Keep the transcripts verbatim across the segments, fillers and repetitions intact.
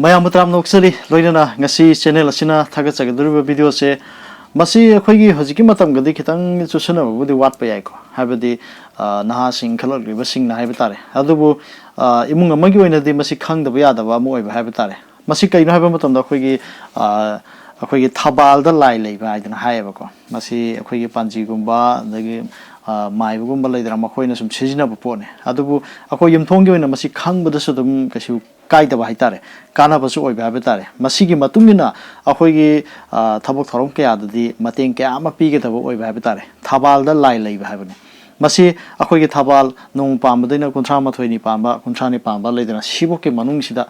ꯃꯌꯥꯝꯕꯨ ꯇꯔꯥꯝꯅ ꯑꯣꯛꯆꯔꯤ꯫ ꯂꯣꯏꯅꯅ ꯉꯁꯤ ꯆꯦꯅꯦꯜ ꯑꯁꯤꯅ ꯊꯥꯒꯠꯆꯒꯗꯧꯔꯤꯕ ꯚꯤꯗꯤꯑꯣꯁꯦ, ꯃꯁꯤ ꯑꯩꯈꯣꯏꯒꯤ ꯍꯧꯖꯤꯛꯀꯤ ꯃꯇꯝꯒꯗꯤ ꯈꯤꯇꯪ ꯆꯨꯁꯟꯅꯕꯕꯨꯗꯤ ꯋꯥꯠꯄ ꯌꯥꯏꯀꯣ, ꯍꯥꯏꯕꯗꯤ ꯑ, ꯅꯍꯥꯁꯤꯡ ꯏꯟꯈꯠꯂꯛꯂꯤꯕꯁꯤꯡꯅ ꯍꯥꯏꯕ ꯇꯥꯔꯦ꯫ ꯑꯗꯨꯕꯨ ꯑ, ꯏꯃꯨꯡ ꯑꯃꯒꯤ ꯑꯣꯏꯅꯗꯤ ꯃꯁꯤ ꯈꯪꯗꯕ ꯌꯥꯗꯕ ꯑꯃ ꯑꯣꯏꯕ ꯍꯥꯏꯕ ꯇꯥꯔꯦ꯫ ꯃꯁꯤ ꯀꯩꯅꯣ ꯍꯥꯏꯕ ꯃꯇꯝꯗ ꯑꯩꯈꯣꯏꯒꯤ ꯑ, ꯑꯩꯈꯣꯏꯒꯤ ꯊꯕꯥꯜꯗ ꯂꯥꯏ ꯂꯩꯕ ꯍꯥꯏꯗꯅ ꯍꯥꯏꯌꯦꯕꯀꯣ꯫ ꯃꯁꯤ ꯑꯩꯈꯣꯏꯒꯤ ꯄꯥꯟꯖꯤꯒꯨꯝꯕ, ꯑꯗꯒꯤ ꯑ, ꯃꯥꯏꯕꯒꯨꯝꯕ ꯂꯩꯗꯅ, ꯃꯈꯣꯏꯅ ꯁꯨꯝ ꯁꯤꯖꯤꯟꯅꯕ ꯄꯣꯠꯅꯤ꯫ ꯑꯗꯨꯕꯨ ꯑꯩꯈꯣꯏ ꯌꯨꯝꯊꯣꯡꯒꯤ ꯑꯣꯏꯅ ꯃꯁꯤ ꯈꯪꯕꯗꯁꯨ ꯑꯗꯨꯝ ꯀꯩꯁꯨ ꯀꯥꯏꯗꯕ ꯍꯥꯏꯇꯥꯔꯦ, ꯀꯥꯟꯅꯕꯁꯨ ꯑꯣꯏꯕ ꯍꯥꯏꯕ ꯇꯥꯔꯦ꯫ ꯃꯁꯤꯒꯤ ꯃꯇꯨꯡ ꯏꯟꯅ ꯑꯩꯈꯣꯏꯒꯤ ꯑ, ꯊꯕꯛ ꯊꯧꯔꯝ ꯀꯌꯥꯗꯗꯤ ꯃꯇꯦꯡ ꯀꯌꯥ ꯑꯃ ꯄꯤꯒꯗꯕ ꯑꯣꯏꯕ ꯍꯥꯏꯕ ꯇꯥꯔꯦ꯫ ꯊꯕꯥꯜꯗ ꯂꯥꯏ ꯂꯩꯕ ꯍꯥꯏꯕꯅꯤ꯫ ꯃꯁꯤ ꯑꯩꯈꯣꯏꯒꯤ ꯊꯕꯥꯜ ꯅꯣꯡꯃ ꯄꯥꯟꯕꯗꯩꯅ ꯀꯨꯟꯊ꯭ꯔꯥ ꯃꯥꯊꯣꯏꯅꯤ ꯄꯥꯟꯕ, ꯀꯨꯟꯊ꯭ꯔꯥꯅꯤ ꯄꯥꯟꯕ ꯂꯩꯗꯅ, ꯁꯤꯐꯧꯀꯤ ꯃꯅꯨꯡꯁꯤꯗ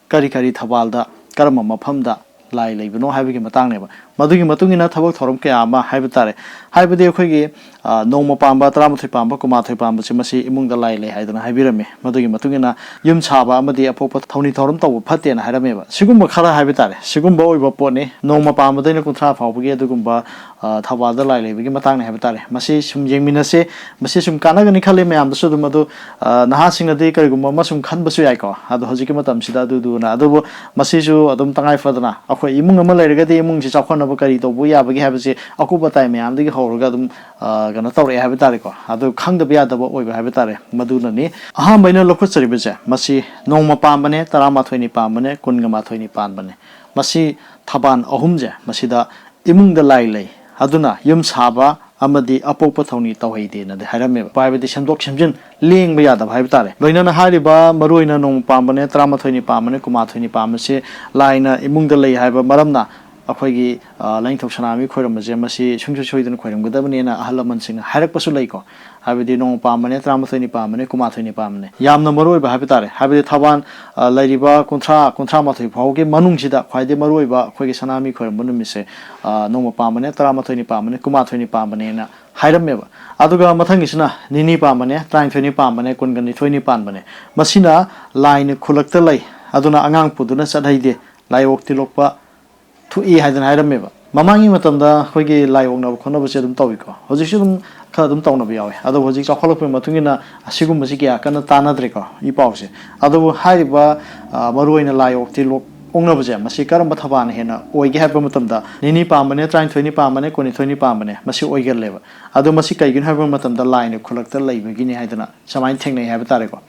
ꯀꯔꯤ ꯀꯔꯤ ꯊꯕꯥꯜꯗ, ꯀꯔꯝꯕ ꯃꯐꯝꯗ ꯂꯥꯏ ꯂꯩꯕꯅꯣ ꯍꯥꯏꯕꯒꯤ ꯃꯇꯥꯡꯅꯦꯕ꯫ ꯃꯗꯨꯒꯤ ꯃꯇꯨꯡ ꯏꯟꯅ ꯊꯕꯛ ꯊꯧꯔꯝ ꯀꯌꯥ ꯑꯃ ꯍꯥꯏꯕ ꯇꯥꯔꯦ꯫ ꯍꯥꯏꯕꯗꯤ ꯑꯩꯈꯣꯏꯒꯤ ꯑ, ꯅꯣꯡꯃ ꯄꯥꯟꯕ, ꯇꯔꯥꯃꯥꯊꯣꯏ ꯄꯥꯟꯕ, ꯀꯨꯟꯃꯥꯊꯣꯏ ꯄꯥꯟꯕꯁꯦ ꯃꯁꯤ ꯏꯃꯨꯡꯗ ꯂꯥꯏ ꯂꯩ ꯍꯥꯏꯗꯅ ꯍꯥꯏꯕꯤꯔꯝꯃꯤ꯫ ꯃꯗꯨꯒꯤ ꯃꯇꯨꯡ ꯏꯟꯅ ꯌꯨꯝ ꯁꯥꯕ ꯑꯃꯗꯤ ꯑꯄꯣꯛꯄ ꯊꯧꯅꯤ ꯊꯧꯔꯝ ꯇꯧꯕ ꯐꯠꯇꯦꯅ ꯍꯥꯏꯔꯝꯃꯦꯕ꯫ ꯁꯤꯒꯨꯝꯕ ꯈꯔ ꯍꯥꯏꯕ ꯇꯥꯔꯦ, ꯁꯤꯒꯨꯝꯕ ꯑꯣꯏꯕ ꯄꯣꯠꯅꯤ꯫ ꯅꯣꯡꯃ ꯄꯥꯟꯕꯗꯩꯅ ꯀꯨꯟꯊ꯭ꯔꯥ ꯐꯥꯎꯕꯒꯤ ꯑꯗꯨꯒꯨꯝꯕ ꯑ, ꯊꯧꯕꯥꯜꯗ ꯂꯥꯏ ꯂꯩꯕꯒꯤ ꯃꯇꯥꯡꯅꯤ ꯍꯥꯏꯕ ꯇꯥꯔꯦ꯫ ꯃꯁꯤ ꯁꯨꯝ ꯌꯦꯡꯃꯤꯟꯅꯁꯦ, ꯃꯁꯤ ꯁꯨꯝ ꯀꯥꯟꯅꯒꯅꯤ ꯈꯜꯂꯤ ꯃꯌꯥꯝꯗꯁꯨ ꯑꯗꯨꯝ꯫ ꯑꯗꯨ ꯑ, ꯅꯍꯥꯁꯤꯡꯅꯗꯤ ꯀꯔꯤꯒꯨꯝꯕ ꯑꯃ ꯁꯨꯝ ꯈꯟꯕꯁꯨ ꯌꯥꯏꯀꯣ, ꯑꯗꯣ ꯍꯧꯖꯤꯛꯀꯤ ꯃꯇꯝꯁꯤꯗ ꯑꯗꯨꯗꯨꯅ꯫ ꯑꯗꯨꯕꯨ ꯃꯁꯤꯁꯨ ꯑꯗꯨꯝ ꯇꯉꯥꯏ ꯐꯗꯅ ꯑꯩꯈꯣꯏ ꯏꯃꯨꯡ ꯑꯃ ꯂꯩꯔꯒꯗꯤ ꯏꯃꯨꯡꯁꯤ ꯆꯥꯎꯈꯠꯅꯕ ꯀꯔꯤ ꯇꯧꯕ ꯌꯥꯕꯒꯦ ꯍꯥꯏꯕꯁꯤ ꯑꯀꯨꯞ ꯑꯇꯥꯏ ꯃꯌꯥꯝꯗꯒꯤ ꯍꯧꯔꯒ ꯑꯗꯨꯝ ꯑ, ꯀꯩꯅꯣ ꯇꯧꯔꯛꯑꯦ ꯍꯥꯏꯕ ꯇꯥꯔꯦꯀꯣ꯫ ꯑꯗꯨ ꯈꯪꯗꯕ ꯌꯥꯗꯕ ꯑꯣꯏꯕ ꯍꯥꯏꯕ ꯇꯥꯔꯦ꯫ ꯃꯗꯨꯅꯅꯤ ꯑꯍꯥꯟꯕ ꯑꯩꯅ ꯂꯧꯈꯠꯆꯔꯤꯕꯁꯦ꯫ ꯃꯁꯤ ꯅꯣꯡꯃ ꯄꯥꯟꯕꯅꯦ, ꯇꯔꯥꯃꯥꯊꯣꯏꯅꯤ ꯄꯥꯟꯕꯅꯦ, ꯀꯨꯟꯒ ꯃꯥꯊꯣꯏꯅꯤ ꯄꯥꯟꯕꯅꯦ꯫ ꯃꯁꯤ ꯊꯕꯥꯜ ꯑꯍꯨꯝꯁꯦ ꯃꯁꯤꯗ ꯏꯃꯨꯡꯗ ꯂꯥꯏ ꯂꯩ, ꯑꯗꯨꯅ ꯌꯨꯝ ꯁꯥꯕ ꯑꯃꯗꯤ ꯑꯄꯣꯛꯄ ꯊꯧꯅꯤ ꯇꯧꯍꯩꯗꯦꯅꯗꯤ ꯍꯥꯏꯔꯝꯃꯦꯕ꯫ ꯍꯥꯏꯕꯗꯤ ꯁꯦꯝꯗꯣꯛ ꯁꯦꯝꯖꯤꯟ ꯂꯦꯡꯕ ꯌꯥꯗꯕ ꯍꯥꯏꯕ ꯇꯥꯔꯦ꯫ ꯂꯣꯏꯅꯅ ꯍꯥꯏꯔꯤꯕ ꯃꯔꯨꯑꯣꯏꯅ ꯅꯣꯡꯃ ꯄꯥꯟꯕꯅꯦ, ꯇꯔꯥꯃꯥꯊꯣꯏꯅꯤ ꯄꯥꯟꯕꯅꯦ, ꯀꯨꯟꯃꯥꯊꯣꯏꯅꯤ ꯄꯥꯟꯕꯁꯦ ꯂꯥꯏꯅ ꯏꯃꯨꯡꯗ ꯂꯩ ꯍꯥꯏꯕ ꯃꯔꯝꯅ ꯑꯩꯈꯣꯏꯒꯤ ꯑ, ꯂꯥꯏꯅꯤꯡꯊꯧ ꯁꯅꯥꯃꯍꯤ ꯈꯣꯏꯔꯝꯕꯁꯦ ꯃꯁꯤ ꯁꯨꯡꯁꯣꯏ ꯁꯣꯏꯗꯅ ꯈꯣꯏꯔꯝꯒꯗꯕꯅꯦꯅ ꯑꯍꯜ ꯂꯃꯟꯁꯤꯡꯅ ꯍꯥꯏꯔꯛꯄꯁꯨ ꯂꯩꯀꯣ꯫ ꯍꯥꯏꯕꯗꯤ ꯅꯣꯡꯃ ꯄꯥꯟꯕꯅꯦ, ꯇꯔꯥꯃꯥꯊꯣꯏꯅꯤ ꯄꯥꯟꯕꯅꯦ, ꯀꯨꯟꯃꯥꯊꯣꯏꯅꯤ ꯄꯥꯟꯕꯅꯦ꯫ ꯌꯥꯝꯅ ꯃꯔꯨ ꯑꯣꯏꯕ ꯍꯥꯏꯕ ꯇꯥꯔꯦ꯫ ꯍꯥꯏꯕꯗꯤ ꯊꯕꯥꯜ ꯑ, ꯂꯩꯔꯤꯕ ꯀꯨꯟꯊ꯭ꯔꯥ, ꯀꯨꯟꯊ꯭ꯔꯥ ꯃꯥꯊꯣꯏ ꯐꯥꯎꯒꯤ ꯃꯅꯨꯡꯁꯤꯗ ꯈ꯭ꯋꯥꯏꯗꯒꯤ ꯃꯔꯨ ꯑꯣꯏꯕ ꯑꯩꯈꯣꯏꯒꯤ ꯁꯅꯥꯃꯍꯤ ꯈꯣꯏꯔꯝꯕ ꯅꯨꯃꯤꯠꯁꯦ ꯑ, ꯅꯣꯡꯃ ꯄꯥꯟꯕꯅꯦ, ꯇꯔꯥꯃꯥꯊꯣꯏꯅꯤ ꯄꯥꯟꯕꯅꯦ, ꯀꯨꯟꯃꯥꯊꯣꯏꯅꯤ ꯄꯥꯟꯕꯅꯦꯅ ꯍꯥꯏꯔꯝꯃꯦꯕ꯫ ꯑꯗꯨꯒ ꯃꯊꯪꯒꯤꯁꯤꯅ ꯅꯤꯅꯤ ꯄꯥꯟꯕꯅꯦ, ꯇꯔꯥꯅꯤꯊꯣꯏꯅꯤ ꯄꯥꯟꯕꯅꯦ, ꯀꯨꯟꯒ ꯅꯤꯊꯣꯏꯅꯤ ꯄꯥꯟꯕꯅꯦ꯫ ꯃꯁꯤꯅ ꯂꯥꯏꯅ ꯈꯨꯜꯂꯛꯇ ꯂꯩ, ꯑꯗꯨꯅ ꯑꯉꯥꯡ ꯄꯨꯗꯨꯅ ꯆꯠꯍꯩꯗꯦ, ꯂꯥꯏꯑꯣꯛ ꯇꯤꯂꯣꯛꯄ ꯊꯣꯛꯏ ꯍꯥꯏꯗꯅ ꯍꯥꯏꯔꯝꯃꯦꯕ꯫ ꯃꯃꯥꯡꯒꯤ ꯃꯇꯝꯗ ꯑꯩꯈꯣꯏꯒꯤ ꯂꯥꯏ ꯑꯣꯛꯅꯕ ꯈꯣꯠꯅꯕꯁꯦ ꯑꯗꯨꯝ ꯇꯧꯏꯀꯣ, ꯍꯧꯖꯤꯛꯁꯨ ꯑꯗꯨꯝ ꯈꯔ ꯑꯗꯨꯝ ꯇꯧꯅꯕ ꯌꯥꯎꯋꯦ꯫ ꯑꯗꯣ ꯍꯧꯖꯤꯛ ꯆꯥꯎꯈꯠꯂꯛꯄꯒꯤ ꯃꯇꯨꯡ ꯏꯟꯅ ꯑꯁꯤꯒꯨꯝꯕꯁꯤ ꯀꯌꯥ ꯀꯟꯅ ꯇꯥꯟꯅꯗ꯭ꯔꯦꯀꯣ, ꯏ ꯄꯥꯎꯁꯦ꯫ ꯑꯗꯨꯕꯨ ꯍꯥꯏꯔꯤꯕ, ꯑ, ꯃꯔꯨꯑꯣꯏꯅ ꯂꯥꯏ ꯑꯣꯛꯇꯤ ꯂꯣꯛ-, ꯑꯣꯛꯅꯕꯁꯦ, ꯃꯁꯤ ꯀꯔꯝꯕ ꯊꯕꯥꯜꯅ ꯍꯦꯟꯅ ꯑꯣꯏꯒꯦ ꯍꯥꯏꯕ ꯃꯇꯝꯗ, ꯅꯤꯅꯤ ꯄꯥꯟꯕꯅꯦ, ꯇꯔꯥꯅꯤꯊꯣꯏꯅꯤ ꯄꯥꯟꯕꯅꯦ, ꯀꯨꯟꯅꯤꯊꯣꯏꯅꯤ ꯄꯥꯟꯕꯅꯦ, ꯃꯁꯤ ꯑꯣꯏꯒꯜꯂꯦꯕ꯫ ꯑꯗꯣ ꯃꯁꯤ ꯀꯩꯒꯤꯅꯣ ꯍꯥꯏꯕ ꯃꯇꯝꯗ, ꯂꯥꯏꯅ ꯈꯨꯜꯂꯛꯇ ꯂꯩꯕꯒꯤꯅꯤ ꯍꯥꯏꯗꯅ ꯁꯨꯃꯥꯏꯅ ꯊꯦꯡꯅꯩ ꯍꯥꯏꯕ ꯇꯥꯔꯦꯀꯣ꯫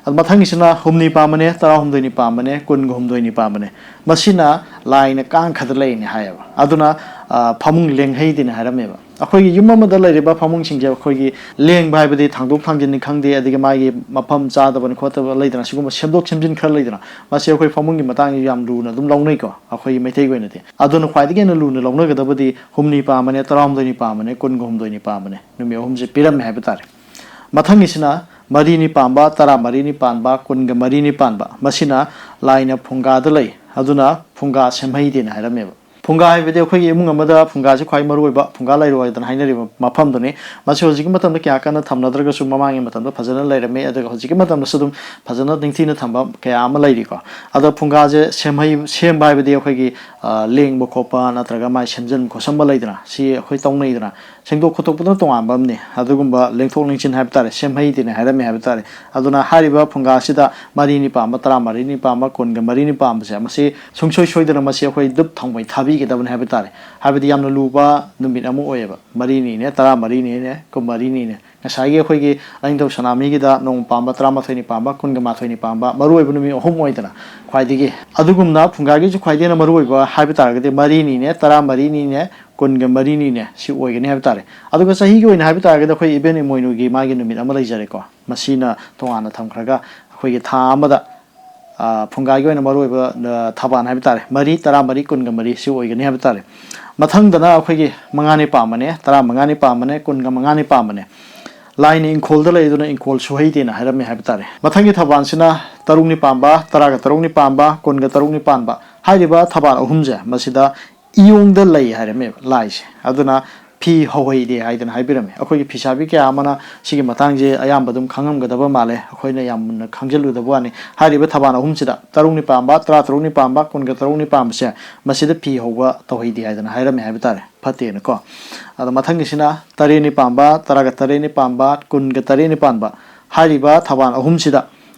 ꯑꯗꯣ ꯃꯊꯪꯒꯤꯁꯤꯅ ꯍꯨꯝꯅꯤ ꯄꯥꯟꯕꯅꯦ, ꯇꯔꯥꯍꯨꯝꯗꯣꯏꯅꯤ ꯄꯥꯟꯕꯅꯦ, ꯀꯨꯟꯒ ꯍꯨꯝꯗꯣꯏꯅꯤ ꯄꯥꯟꯕꯅꯦ꯫ ꯃꯁꯤꯅ ꯂꯥꯏꯅ ꯀꯥꯡ ꯈꯛꯇ ꯂꯩꯅꯤ ꯍꯥꯏꯌꯦꯕ꯫ ꯑꯗꯨꯅ, ꯑ, ꯐꯃꯨꯡ ꯂꯦꯡꯍꯩꯗꯦꯅ ꯍꯥꯏꯔꯝꯃꯦꯕ꯫ ꯑꯩꯈꯣꯏꯒꯤ ꯌꯨꯝ ꯑꯃꯗ ꯂꯩꯔꯤꯕ ꯐꯃꯨꯡꯁꯤꯡꯁꯦ ꯑꯩꯈꯣꯏꯒꯤ ꯂꯦꯡꯕ ꯍꯥꯏꯕꯗꯤ ꯊꯥꯡꯗꯣꯛ ꯊꯥꯡꯖꯤꯟꯅꯤ ꯈꯪꯗꯦ, ꯑꯗꯒꯤ ꯃꯥꯒꯤ ꯃꯐꯝ ꯆꯥꯗꯕꯅꯤ ꯈꯣꯠꯇꯕ ꯂꯩꯗꯅ, ꯁꯤꯒꯨꯝꯕ ꯁꯦꯝꯗꯣꯛ ꯁꯦꯝꯖꯤꯟ ꯈꯔ ꯂꯩꯗꯅ, ꯃꯁꯤ ꯑꯩꯈꯣꯏ ꯐꯃꯨꯡꯒꯤ ꯃꯇꯥꯡꯁꯤ ꯌꯥꯝ ꯂꯨꯅ ꯑꯗꯨꯝ ꯂꯧꯅꯩꯀꯣ, ꯑꯩꯈꯣꯏꯒꯤ ꯃꯩꯇꯩꯒꯤ ꯑꯣꯏꯅꯗꯤ꯫ ꯑꯗꯨꯅ ꯈ꯭ꯋꯥꯏꯗꯒꯤ ꯍꯦꯟꯅ ꯂꯨꯅ ꯂꯧꯅꯒꯗꯕꯗꯤ ꯍꯨꯝꯅꯤ ꯄꯥꯟꯕꯅꯦ, ꯇꯔꯥꯍꯨꯝꯗꯣꯏꯅꯤ ꯄꯥꯟꯕꯅꯦ, ꯀꯨꯟꯒ ꯍꯨꯝꯗꯣꯏꯅꯤ ꯄꯥꯟꯕꯅꯦ, ꯅꯨꯃꯤꯠ ꯑꯍꯨꯝꯁꯦ ꯄꯤꯔꯝꯃꯦ ꯍꯥꯏꯕ ꯇꯥꯔꯦ꯫ ꯃꯊꯪꯒꯤꯁꯤꯅ ꯃꯔꯤꯅꯤ ꯄꯥꯟꯕ, ꯇꯔꯥꯃꯔꯤꯅꯤ ꯄꯥꯟꯕ, ꯀꯨꯟꯒ ꯃꯔꯤꯅꯤ ꯄꯥꯟꯕ꯫ ꯃꯁꯤꯅ ꯂꯥꯏꯅ ꯐꯨꯡꯒꯥꯗ ꯂꯩ, ꯑꯗꯨꯅ ꯐꯨꯡꯒꯥ ꯁꯦꯝꯍꯩꯗꯦꯅ ꯍꯥꯏꯔꯝꯃꯦꯕ꯫ ꯐꯨꯡꯒꯥ ꯍꯥꯏꯕꯗꯤ ꯑꯩꯈꯣꯏꯒꯤ ꯏꯃꯨꯡ ꯑꯃꯗ ꯐꯨꯡꯒꯥꯁꯤ ꯈ꯭ꯋꯥꯏ ꯃꯔꯨꯑꯣꯏꯕ, ꯐꯨꯡꯒꯥ ꯂꯩꯔꯣꯏꯗꯅ ꯍꯥꯏꯅꯔꯤꯕ ꯃꯐꯝꯗꯨꯅꯤ꯫ ꯃꯁꯤ ꯍꯧꯖꯤꯛꯀꯤ ꯃꯇꯝꯗ ꯀꯌꯥ ꯀꯟꯅ ꯊꯝꯅꯗ꯭ꯔꯒꯁꯨ, ꯃꯃꯥꯡꯒꯤ ꯃꯇꯝꯗ ꯐꯖꯅ ꯂꯩꯔꯝꯃꯤ, ꯑꯗꯨꯒ ꯍꯧꯖꯤꯛꯀꯤ ꯃꯇꯝꯗꯁꯨ ꯑꯗꯨꯝ ꯐꯖꯅ ꯅꯤꯡꯊꯤꯅ ꯊꯝꯕ ꯀꯌꯥ ꯑꯃ ꯂꯩꯔꯤꯀꯣ꯫ ꯑꯗꯣ ꯐꯨꯡꯒꯥꯁꯦ ꯁꯦꯝꯍꯩ-, ꯁꯦꯝꯕ ꯍꯥꯏꯕꯗꯤ ꯑꯩꯈꯣꯏꯒꯤ, ꯑ, ꯂꯦꯡꯕ ꯈꯣꯠꯄ ꯅꯠꯇ꯭ꯔꯒ ꯃꯥꯏ ꯁꯦꯝꯖꯤꯟ ꯈꯣꯠꯆꯟꯕ ꯂꯩꯗꯅ, ꯁꯤ ꯑꯩꯈꯣꯏ ꯇꯧꯅꯩꯗꯅ꯫ ꯁꯦꯡꯗꯣꯛ ꯈꯣꯠꯇꯣꯛꯄꯗꯨꯅ ꯇꯣꯉꯥꯟꯕ ꯑꯃꯅꯤ꯫ ꯑꯗꯨꯒꯨꯝꯕ ꯂꯦꯡꯊꯣꯛ ꯂꯦꯡꯁꯤꯟ ꯍꯥꯏꯕ ꯇꯥꯔꯦ, ꯁꯦꯝꯍꯩꯗꯦꯅ ꯍꯥꯏꯔꯝꯃꯦ ꯍꯥꯏꯕ ꯇꯥꯔꯦ꯫ ꯑꯗꯨꯅ ꯍꯥꯏꯔꯤꯕ ꯐꯨꯡꯒꯥꯁꯤꯗ ꯃꯔꯤꯅꯤ ꯄꯥꯟꯕ, ꯇꯔꯥꯃꯔꯤꯅꯤ ꯄꯥꯟꯕ, ꯀꯨꯟꯒ ꯃꯔꯤꯅꯤ ꯄꯥꯟꯕꯁꯦ, ꯃꯁꯤ ꯁꯨꯡꯁꯣꯏ ꯁꯣꯏꯗꯅ ꯃꯁꯤ ꯑꯩꯈꯣꯏ ꯙꯨꯞ ꯊꯥꯎꯃꯩ ꯊꯥꯕꯤꯒꯗꯕꯅꯤ ꯍꯥꯏꯕ ꯇꯥꯔꯦ꯫ ꯍꯥꯏꯕꯗꯤ ꯌꯥꯝꯅ ꯂꯨꯕ ꯅꯨꯃꯤꯠ ꯑꯃ ꯑꯣꯏꯌꯦꯕ, ꯃꯔꯤꯅꯤꯅꯦ, ꯇꯔꯥꯃꯔꯤꯅꯤꯅꯦ, ꯀꯨꯟꯃꯔꯤꯅꯤꯅꯦ꯫ ꯉꯁꯥꯏꯒꯤ ꯑꯩꯈꯣꯏꯒꯤ ꯂꯥꯏꯅꯤꯡꯊꯧ ꯁꯅꯥꯃꯍꯤꯒꯤꯗ ꯅꯣꯡꯃ ꯄꯥꯟꯕ, ꯇꯔꯥꯃꯥꯊꯣꯏꯅꯤ ꯄꯥꯟꯕ, ꯀꯨꯟꯒ ꯃꯥꯊꯣꯏꯅꯤ ꯄꯥꯟꯕ, ꯃꯔꯨꯑꯣꯏꯕ ꯅꯨꯃꯤꯠ ꯑꯍꯨꯝ ꯑꯣꯏꯗꯅ ꯈ꯭ꯋꯥꯏꯗꯒꯤ꯫ ꯑꯗꯨꯒꯨꯝꯅ ꯐꯨꯡꯒꯥꯒꯤꯁꯨ ꯈ꯭ꯋꯥꯏꯗꯒꯤ ꯍꯦꯟꯅ ꯃꯔꯨꯑꯣꯏꯕ ꯍꯥꯏꯕ ꯇꯥꯔꯒꯗꯤ ꯃꯔꯤꯅꯤꯅꯦ, ꯇꯔꯥꯃꯔꯤꯅꯤꯅꯦ, ꯀꯨꯟꯒ ꯃꯔꯤꯅꯤꯅꯦ, ꯁꯤ ꯑꯣꯏꯒꯅꯤ ꯍꯥꯏꯕ ꯇꯥꯔꯦ꯫ ꯑꯗꯨꯒ ꯆꯍꯤꯒꯤ ꯑꯣꯏꯅ ꯍꯥꯏꯕ ꯇꯥꯔꯒꯗꯤ ꯑꯩꯈꯣꯏ ꯏꯕꯦꯟ ꯏꯃꯣꯏꯅꯨꯒꯤ ꯃꯥꯒꯤ ꯅꯨꯃꯤꯠ ꯑꯃ ꯂꯩꯖꯔꯦꯀꯣ, ꯃꯁꯤꯅ ꯇꯣꯉꯥꯟꯅ ꯊꯝꯈ꯭ꯔꯒ ꯑꯩꯈꯣꯏꯒꯤ ꯊꯥ ꯑꯃꯗ, ꯑ, ꯐꯨꯡꯒꯥꯒꯤ ꯑꯣꯏꯅ ꯃꯔꯨꯑꯣꯏꯕ, ꯑ, ꯊꯕꯥꯜ ꯍꯥꯏꯕ ꯇꯥꯔꯦ, ꯃꯔꯤ, ꯇꯔꯥꯃꯔꯤ, ꯀꯨꯟꯒ ꯃꯔꯤ ꯁꯤ ꯑꯣꯏꯒꯅꯤ ꯍꯥꯏꯕ ꯇꯥꯔꯦ꯫ ꯃꯊꯪꯗꯅ ꯑꯩꯈꯣꯏꯒꯤ ꯃꯉꯥꯅꯤ ꯄꯥꯟꯕꯅꯦ, ꯇꯔꯥꯃꯉꯥꯅꯤ ꯄꯥꯟꯕꯅꯦ, ꯀꯨꯟꯒ ꯃꯉꯥꯅꯤ ꯄꯥꯟꯕꯅꯦ꯫ ꯂꯥꯏꯅ ꯏꯪꯈꯣꯜꯗ ꯂꯩ, ꯑꯗꯨꯅ ꯏꯪꯈꯣꯜ ꯁꯨꯍꯩꯗꯦꯅ ꯍꯥꯏꯔꯝꯃꯦ ꯍꯥꯏꯕ ꯇꯥꯔꯦ꯫ ꯃꯊꯪꯒꯤ ꯊꯕꯥꯜꯁꯤꯅ ꯇꯔꯨꯛꯅꯤ ꯄꯥꯟꯕ, ꯇꯔꯥꯒ ꯇꯔꯨꯛꯅꯤ ꯄꯥꯟꯕ, ꯀꯨꯟꯒ ꯇꯔꯨꯛꯅꯤ ꯄꯥꯟꯕ꯫ ꯍꯥꯏꯔꯤꯕ ꯊꯕꯥꯜ ꯑꯍꯨꯝꯁꯦ ꯃꯁꯤꯗ ꯏꯌꯣꯡꯗ ꯂꯩ ꯍꯥꯏꯔꯝꯃꯦꯕ ꯂꯥꯏꯁꯦ꯫ ꯑꯗꯨꯅ ꯐꯤ ꯍꯧꯍꯩꯗꯦ ꯍꯥꯏꯗꯅ ꯍꯥꯏꯕꯤꯔꯝꯃꯤ꯫ ꯑꯩꯈꯣꯏꯒꯤ ꯐꯤꯁꯥꯕꯤ ꯀꯌꯥ ꯑꯃꯅ ꯁꯤꯒꯤ ꯃꯇꯥꯡꯁꯦ ꯑꯌꯥꯝꯕ ꯑꯗꯨꯝ ꯈꯪꯉꯝꯒꯗꯕ ꯃꯥꯜꯂꯦ, ꯑꯩꯈꯣꯏꯅ ꯌꯥꯝ ꯃꯨꯟꯅ ꯈꯪꯖꯤꯜꯂꯨꯗꯕ ꯋꯥꯅꯤ꯫ ꯍꯥꯏꯔꯤꯕ ꯊꯕꯥꯟ ꯑꯍꯨꯝꯁꯤꯗ, ꯇꯔꯨꯛꯅꯤ ꯄꯥꯟꯕ, ꯇꯔꯥꯇꯔꯨꯛꯅꯤ ꯄꯥꯟꯕ, ꯀꯨꯟꯒ ꯇꯔꯨꯛꯅꯤ ꯄꯥꯟꯕꯁꯦ, ꯃꯁꯤꯗ ꯐꯤ ꯍꯧꯕ ꯇꯧꯍꯩꯗꯦ ꯍꯥꯏꯗꯅ ꯍꯥꯏꯔꯝꯃꯦ ꯍꯥꯏꯕ ꯇꯥꯔꯦ, ꯐꯠꯇꯦꯅꯀꯣ꯫ ꯑꯗꯣ ꯃꯊꯪꯒꯤꯁꯤꯅ ꯇꯔꯦꯠꯅꯤ ꯄꯥꯟꯕ, ꯇꯔꯥꯒ ꯇꯔꯦꯠꯅꯤ ꯄꯥꯟꯕ, ꯀꯨꯟꯒ ꯇꯔꯦꯠꯅꯤ ꯄꯥꯟꯕ꯫ ꯍꯥꯏꯔꯤꯕ ꯊꯕꯥꯟ ꯑꯍꯨꯝꯁꯤꯗ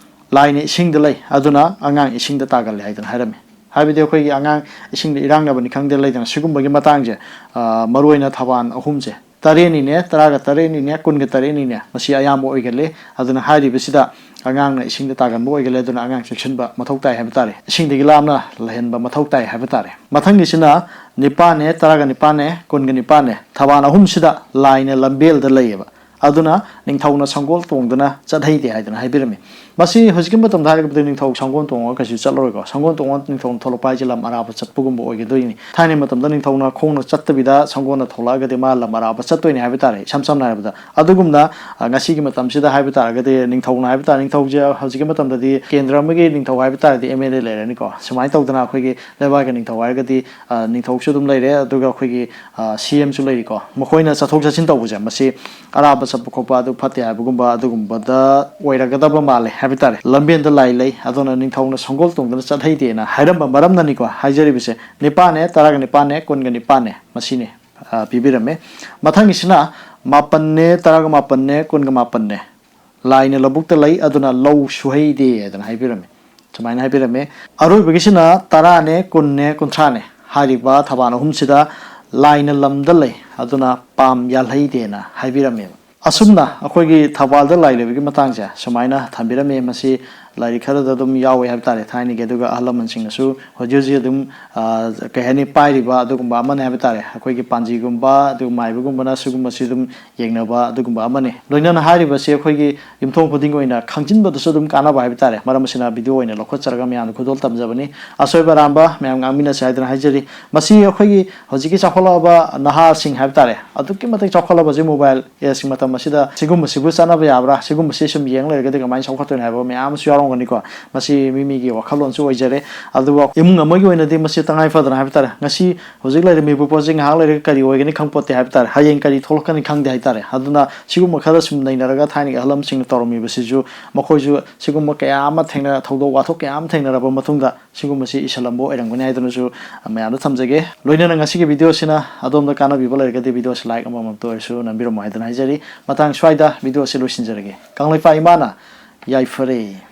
ꯂꯥꯏꯅ ꯏꯁꯤꯡꯗ ꯂꯩ, ꯑꯗꯨꯅ ꯑꯉꯥꯡ ꯏꯁꯤꯡꯗ ꯇꯥꯒꯜꯂꯦ ꯍꯥꯏꯗꯅ ꯍꯥꯏꯔꯝꯃꯤ꯫ ꯍꯥꯏꯕꯗꯤ ꯑꯩꯈꯣꯏꯒꯤ ꯑꯉꯥꯡ ꯏꯁꯤꯡꯗ ꯏꯔꯥꯡꯅꯕꯅꯤ ꯈꯪꯗꯦ, ꯂꯩꯗꯅ, ꯁꯤꯒꯨꯝꯕꯒꯤ ꯃꯇꯥꯡꯁꯦ, ꯑ, ꯃꯔꯨꯑꯣꯏꯅ ꯊꯕꯥꯟ ꯑꯍꯨꯝꯁꯦ, ꯇꯔꯦꯠꯅꯤꯅꯦ, ꯇꯔꯥꯒ ꯇꯔꯦꯠꯅꯤꯅꯦ, ꯀꯨꯟꯒ ꯇꯔꯦꯠꯅꯤꯅꯦ, ꯃꯁꯤ ꯑꯌꯥꯝꯕ ꯑꯣꯏꯒꯜꯂꯤ꯫ ꯑꯗꯨꯅ ꯍꯥꯏꯔꯤꯕꯁꯤꯗ ꯑꯉꯥꯡꯅ ꯏꯁꯤꯡꯗ ꯇꯥꯒꯟꯕ ꯑꯣꯏꯒꯜꯂꯦ, ꯑꯗꯨꯅ ꯑꯉꯥꯡ ꯆꯦꯛꯁꯤꯟꯕ ꯃꯊꯧ ꯇꯥꯏ ꯍꯥꯏꯕ ꯇꯥꯔꯦ, ꯏꯁꯤꯡꯗꯒꯤ ꯂꯥꯞꯅ ꯂꯩꯍꯟꯕ ꯃꯊꯧ ꯇꯥꯏ ꯍꯥꯏꯕ ꯇꯥꯔꯦ꯫ ꯃꯊꯪꯒꯤꯁꯤꯅ ꯅꯤꯄꯥꯟꯅꯦ, ꯇꯔꯥꯒ ꯅꯤꯄꯥꯟꯅꯦ, ꯀꯨꯟꯒ ꯅꯤꯄꯥꯟꯅꯦ, ꯊꯕꯥꯟ ꯑꯍꯨꯝꯁꯤꯗ ꯂꯥꯏꯅ ꯂꯝꯕꯦꯜꯗ ꯂꯩꯌꯦꯕ꯫ ꯑꯗꯨꯅ ꯅꯤꯡꯊꯧꯅ ꯁꯪꯒꯣꯜ ꯇꯣꯡꯗꯨꯅ ꯆꯠꯍꯩꯗꯦ ꯍꯥꯏꯗꯅ ꯍꯥꯏꯕꯤꯔꯝꯃꯤ꯫ ꯃꯁꯤ ꯍꯧꯖꯤꯛꯀꯤ ꯃꯇꯝꯗ ꯍꯥꯏꯔꯒꯕꯨꯗꯤ ꯅꯤꯡꯊꯧ ꯁꯪꯒꯣꯜ ꯇꯣꯡꯉꯒ ꯀꯩꯁꯨ ꯆꯠꯂꯔꯣꯏꯀꯣ꯫ ꯁꯪꯒꯣꯜ ꯇꯣꯡꯉꯒ ꯅꯤꯡꯊꯧꯅ ꯊꯣꯛꯂꯛꯄ ꯍꯥꯏꯁꯦ ꯂꯝ ꯑꯔꯥꯞꯄ ꯆꯠꯄꯒꯨꯝꯕ ꯑꯣꯏꯒꯗꯣꯏꯅꯤ꯫ ꯊꯥꯏꯅ ꯃꯇꯝꯗ ꯅꯤꯡꯊꯧꯅ ꯈꯣꯡꯅ ꯆꯠꯇꯕꯤꯗ ꯁꯪꯒꯣꯜꯅ ꯊꯣꯛꯂꯛꯑꯒꯗꯤ ꯃꯥ ꯂꯝ ꯑꯔꯥꯞꯄ ꯆꯠꯇꯣꯏꯅꯤ ꯍꯥꯏꯕ ꯇꯥꯔꯦ, ꯏꯁꯝ ꯁꯝꯅ ꯍꯥꯏꯔꯕꯗ꯫ ꯑꯗꯨꯒꯨꯝꯅ, ꯑ, ꯉꯁꯤꯒꯤ ꯃꯇꯝꯁꯤꯗ ꯍꯥꯏꯕ ꯇꯥꯔꯒꯗꯤ ꯅꯤꯡꯊꯧꯅ ꯍꯥꯏꯕ ꯇꯥꯔꯦ, ꯅꯤꯡꯊꯧꯁꯦ ꯍꯧꯖꯤꯛꯀꯤ ꯃꯇꯝꯗꯗꯤ ꯀꯦꯟꯗ꯭ꯔ ꯑꯃꯒꯤ ꯅꯤꯡꯊꯧ ꯍꯥꯏꯕ ꯇꯥꯔꯗꯤ ꯑꯦꯝ ꯑꯦꯜ ꯑꯦ ꯂꯩꯔꯅꯤꯀꯣ꯫ ꯁꯨꯃꯥꯏꯅ ꯇꯧꯗꯅ ꯑꯩꯈꯣꯏꯒꯤ ꯂꯩꯕꯥꯛꯀꯤ ꯅꯤꯡꯊꯧ ꯍꯥꯏꯔꯒꯗꯤ, ꯑ, ꯅꯤꯡꯊꯧꯁꯨ ꯑꯗꯨꯝ ꯂꯩꯔꯦ, ꯑꯗꯨꯒ ꯑꯩꯈꯣꯏꯒꯤ, ꯑ, ꯁꯤ ꯑꯦꯝꯁꯨ ꯂꯩꯔꯤꯀꯣ꯫ ꯃꯈꯣꯏꯅ ꯆꯠꯊꯣꯛ ꯆꯠꯁꯤꯟ ꯇꯧꯕꯁꯦ, ꯃꯁꯤ ꯑꯔꯥꯞꯄ ꯆꯠꯄ ꯈꯣꯠꯄ ꯑꯗꯨ ꯐꯠꯇꯦ ꯍꯥꯏꯕꯒꯨꯝꯕ ꯑꯗꯨꯒꯨꯝꯕꯗ ꯑꯣꯏꯔꯒꯗꯕ ꯃꯥꯜꯂꯦ ꯍꯥꯏꯕ ꯇꯥꯔꯦ꯫ ꯂꯝꯕꯦꯟꯗ ꯂꯥꯏ ꯂꯩ, ꯑꯗꯨꯅ ꯅꯤꯡꯊꯧꯅ ꯁꯪꯒꯣꯜ ꯇꯣꯡꯗꯨꯅ ꯆꯠꯍꯩꯗꯦꯅ ꯍꯥꯏꯔꯝꯕ ꯃꯔꯝꯅꯅꯤꯀꯣ ꯍꯥꯏꯖꯔꯤꯕꯁꯦ꯫ ꯅꯤꯄꯥꯟꯅꯦ, ꯇꯔꯥꯒ ꯅꯤꯄꯥꯟꯅꯦ, ꯀꯨꯟꯒ ꯅꯤꯄꯥꯟꯅꯦ, ꯃꯁꯤꯅꯤ, ꯑ, ꯄꯤꯕꯤꯔꯝꯃꯦ꯫ ꯃꯊꯪꯒꯤꯁꯤꯅ ꯃꯥꯄꯟꯅꯦ, ꯇꯔꯥꯒ ꯃꯥꯄꯟꯅꯦ, ꯀꯨꯟꯒ ꯃꯥꯄꯟꯅꯦ꯫ ꯂꯥꯏꯅ ꯂꯧꯕꯨꯛꯇ ꯂꯩ, ꯑꯗꯨꯅ ꯂꯧ ꯁꯨꯍꯩꯗꯦ ꯍꯥꯏꯗꯅ ꯍꯥꯏꯕꯤꯔꯝꯃꯤ꯫ ꯁꯨꯃꯥꯏꯅ ꯍꯥꯏꯕꯤꯔꯝꯃꯤ꯫ ꯑꯔꯣꯏꯕꯒꯤꯁꯤꯅ ꯇꯔꯥꯅꯦ, ꯀꯨꯟꯅꯦ, ꯀꯨꯟꯊ꯭ꯔꯥꯅꯦ꯫ ꯍꯥꯏꯔꯤꯕ ꯊꯕꯥꯟ ꯑꯍꯨꯝꯁꯤꯗ ꯂꯥꯏꯅ ꯂꯝꯗ ꯂꯩ, ꯑꯗꯨꯅ ꯄꯥꯝ ꯌꯥꯜꯍꯩꯗꯦꯅ ꯍꯥꯏꯕꯤꯔꯝꯃꯦꯕ꯫ ꯑꯁꯨꯝꯅ ꯑꯩꯈꯣꯏꯒꯤ ꯊꯧꯕꯥꯜꯗ ꯂꯥꯏ ꯂꯩꯕꯒꯤ ꯃꯇꯥꯡꯁꯦ ꯁꯨꯃꯥꯏꯅ ꯊꯝꯕꯤꯔꯝꯃꯤ꯫ ꯃꯁꯤ ꯂꯥꯏꯔꯤꯛ ꯈꯔꯗ ꯑꯗꯨꯝ ꯌꯥꯎꯋꯦ ꯍꯥꯏꯕ ꯇꯥꯔꯦ, ꯊꯥꯏꯅꯒꯤ꯫ ꯑꯗꯨꯒ ꯑꯍꯜ ꯂꯃꯟꯁꯤꯡꯅꯁꯨ ꯍꯧꯖꯤꯛ ꯍꯧꯖꯤꯛ ꯑꯗꯨꯝ, ꯑ, ꯀꯩ ꯍꯥꯏꯅꯤ, ꯄꯥꯏꯔꯤꯕ ꯑꯗꯨꯒꯨꯝꯕ ꯑꯃꯅꯦ ꯍꯥꯏꯕ ꯇꯥꯔꯦ꯫ ꯑꯩꯈꯣꯏꯒꯤ ꯄꯥꯟꯖꯤꯒꯨꯝꯕ, ꯑꯗꯨꯒ ꯃꯥꯏꯕꯒꯨꯝꯕꯅ ꯁꯤꯒꯨꯝꯕꯁꯤ ꯑꯗꯨꯝ ꯌꯦꯡꯅꯕ ꯑꯗꯨꯒꯨꯝꯕ ꯑꯃꯅꯤ꯫ ꯂꯣꯏꯅꯅ ꯍꯥꯏꯔꯤꯕꯁꯤ ꯑꯩꯈꯣꯏꯒꯤ ꯌꯨꯝꯊꯣꯡ ꯈꯨꯗꯤꯡꯒꯤ ꯑꯣꯏꯅ ꯈꯪꯖꯤꯟꯕꯗꯁꯨ ꯑꯗꯨꯝ ꯀꯥꯟꯅꯕ ꯍꯥꯏꯕ ꯇꯥꯔꯦ꯫ ꯃꯔꯝ ꯑꯁꯤꯅ ꯚꯤꯗꯤꯑꯣ ꯑꯣꯏꯅ ꯂꯧꯈꯠꯆꯔꯒ ꯃꯌꯥꯝꯗ ꯈꯨꯗꯣꯜ ꯇꯝꯖꯕꯅꯤ꯫ ꯑꯁꯣꯏꯕ ꯑꯔꯥꯟꯕ ꯃꯌꯥꯝ ꯉꯥꯡꯃꯤꯟꯅꯁꯦ ꯍꯥꯏꯗꯨꯅ ꯍꯥꯏꯖꯔꯤ꯫ ꯃꯁꯤ ꯑꯩꯈꯣꯏꯒꯤ ꯍꯧꯖꯤꯛꯀꯤ ꯆꯥꯎꯈꯠꯂꯛꯑꯕ ꯅꯍꯥꯁꯤꯡ ꯍꯥꯏꯕ ꯇꯥꯔꯦ, ꯑꯗꯨꯛꯀꯤ ꯃꯇꯤꯛ ꯆꯥꯎꯈꯠꯂꯕꯁꯤ ꯃꯣꯕꯥꯏꯜ ꯑꯦꯖꯀꯤ ꯃꯇꯝ ꯑꯁꯤꯗ ꯁꯤꯒꯨꯝꯕꯁꯤꯕꯨ ꯆꯠꯅꯕ ꯌꯥꯕ꯭ꯔꯥ, ꯁꯤꯒꯨꯝꯕꯁꯤ ꯁꯨꯝ ꯌꯦꯡ ꯂꯩꯔꯒꯗꯤ ꯀꯃꯥꯏꯅ ꯆꯥꯎꯈꯠꯇꯣꯏꯅꯣ ꯍꯥꯏꯕ ꯃꯌꯥꯝ ꯑꯃꯁꯨ ꯌꯥꯎꯔꯛꯄ ꯌꯥꯎꯔꯝꯒꯅꯤꯀꯣ꯫ ꯃꯁꯤ ꯃꯤ ꯃꯤꯒꯤ ꯋꯥꯈꯜꯂꯣꯟꯁꯨ ꯑꯣꯏꯖꯔꯦ꯫ ꯑꯗꯨꯕꯨ ꯏꯃꯨꯡ ꯑꯃꯒꯤ ꯑꯣꯏꯅꯗꯤ ꯃꯁꯤ ꯇꯉꯥꯏ ꯐꯗꯅ ꯍꯥꯏꯕ ꯇꯥꯔꯦ, ꯉꯁꯤ ꯍꯧꯖꯤꯛ ꯂꯩꯔꯝꯃꯤꯕ ꯄꯣꯠꯁꯤ ꯉꯥꯏꯍꯥꯛ ꯂꯩꯔꯒ ꯀꯔꯤ ꯑꯣꯏꯒꯅꯤ ꯈꯪꯄꯣꯠꯇꯦ ꯍꯥꯏꯕ ꯇꯥꯔꯦ, ꯍꯌꯦꯡ ꯀꯔꯤ ꯊꯣꯛꯂꯛꯀꯅꯤ ꯈꯪꯗꯦ ꯍꯥꯏ ꯇꯥꯔꯦ꯫ ꯑꯗꯨꯅ ꯁꯤꯒꯨꯝꯕ ꯈꯔ ꯁꯨꯝ ꯅꯩꯅꯔꯒ ꯊꯥꯏꯅꯒꯤ ꯑꯍꯜ ꯂꯃꯟꯁꯤꯡꯅ ꯇꯧꯔꯝꯃꯤꯕꯁꯤꯁꯨ ꯃꯈꯣꯏꯁꯨ ꯁꯤꯒꯨꯝꯕ ꯀꯌꯥ ꯑꯃ ꯊꯦꯡꯅ, ꯊꯧꯗꯣꯛ ꯋꯥꯊꯣꯛ ꯀꯌꯥ ꯑꯃ ꯊꯦꯡꯅꯔꯕ ꯃꯇꯨꯡꯗ ꯁꯤꯒꯨꯝꯕꯁꯤ ꯏꯁꯤꯜꯂꯝꯕ ꯑꯣꯏꯔꯝꯒꯅꯤ ꯍꯥꯏꯗꯨꯅꯁꯨ ꯃꯌꯥꯝꯗ ꯊꯝꯖꯒꯦ꯫ ꯂꯣꯏꯅꯅ ꯉꯁꯤꯒꯤ video ꯑꯁꯤꯅ ꯑꯗꯣꯝꯗ ꯀꯥꯟꯅꯕꯤꯕ ꯂꯩꯔꯒꯗꯤ video ꯑꯁꯤ like ꯑꯃꯃꯝꯇ ꯑꯣꯏꯔꯁꯨ ꯅꯝꯕꯤꯔꯝꯃꯣ ꯍꯥꯏꯗꯨꯅ ꯍꯥꯏꯖꯔꯤ꯫ ꯃꯇꯥꯡ ꯁ꯭ꯋꯥꯏꯗ video ꯑꯁꯤ ꯂꯣꯏꯁꯤꯟꯖꯔꯒꯦ꯫ ꯀꯪꯂꯩꯄꯥꯛ ꯏꯃꯥꯅ ꯌꯥꯏꯐꯔꯦ꯫